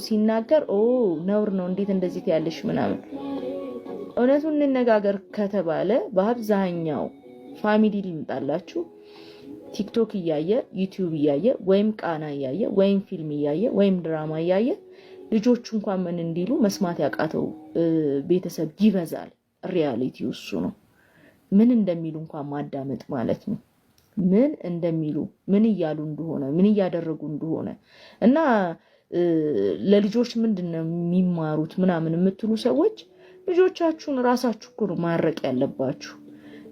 ሲናገር "ኦ፣ ነውር ነው፣ እንዴት እንደዚህ ትያለሽ?" ምናምን። እውነቱን እንነጋገር ከተባለ በአብዛኛው family ልምጣላችሁ፣ ቲክቶክ እያየ፣ ዩቲዩብ እያየ፣ ወይም ቃና እያየ፣ ወይም ፊልም እያየ፣ ወይም ድራማ እያየ ልጆቹ እንኳን ምን እንዲሉ መስማት ያቃተው ቤተሰብ ይበዛል። Reality ው እሱ ነው። ምን እንደሚሉ እንኳን ማዳመጥ ማለት ነው። ምን እንደሚሉ፣ ምን እያሉ እንደሆነ፣ ምን እያደረጉ እንደሆነ እና ለልጆች ምንድን ነው የሚማሩት ምናምን የምትሉ ሰዎች ልጆቻችሁን ራሳችሁ እኮ ነው ማረቅ ያለባችሁ።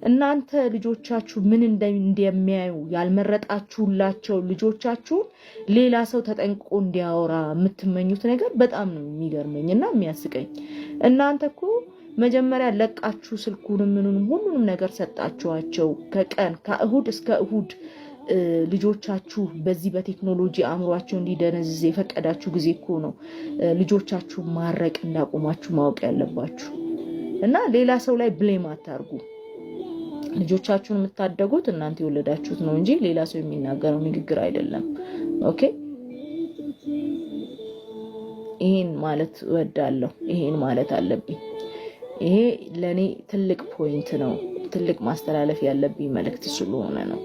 እናንተ ልጆቻችሁ ምን እንደሚያዩ ያልመረጣችሁላቸው ልጆቻችሁን ሌላ ሰው ተጠንቅቆ እንዲያወራ የምትመኙት ነገር በጣም ነው የሚገርመኝ እና የሚያስቀኝ። እናንተ እኮ መጀመሪያ ለቃችሁ ስልኩንም ምኑንም ሁሉንም ነገር ሰጣችኋቸው። ከቀን ከእሁድ እስከ እሁድ ልጆቻችሁ በዚህ በቴክኖሎጂ አእምሯቸው እንዲደነዝዝ የፈቀዳችሁ ጊዜ እኮ ነው ልጆቻችሁ ማረቅ እንዳቆማችሁ ማወቅ ያለባችሁ። እና ሌላ ሰው ላይ blame አታርጉ። ልጆቻችሁን የምታደጉት እናንተ የወለዳችሁት ነው እንጂ ሌላ ሰው የሚናገረው ንግግር አይደለም። Okay፣ ይሄን ማለት እወዳለሁ። ይሄን ማለት አለብኝ። ይሄ ለእኔ ትልቅ point ነው። ትልቅ ማስተላለፍ ያለብኝ መልእክት ስለሆነ ነው።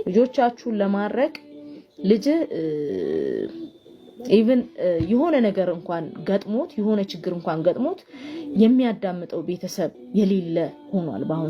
ልጆቻችሁን ለማድረቅ ልጅ even የሆነ ነገር እንኳን ገጥሞት፣ የሆነ ችግር እንኳን ገጥሞት የሚያዳምጠው ቤተሰብ የሌለ ሆኗል በአሁኑ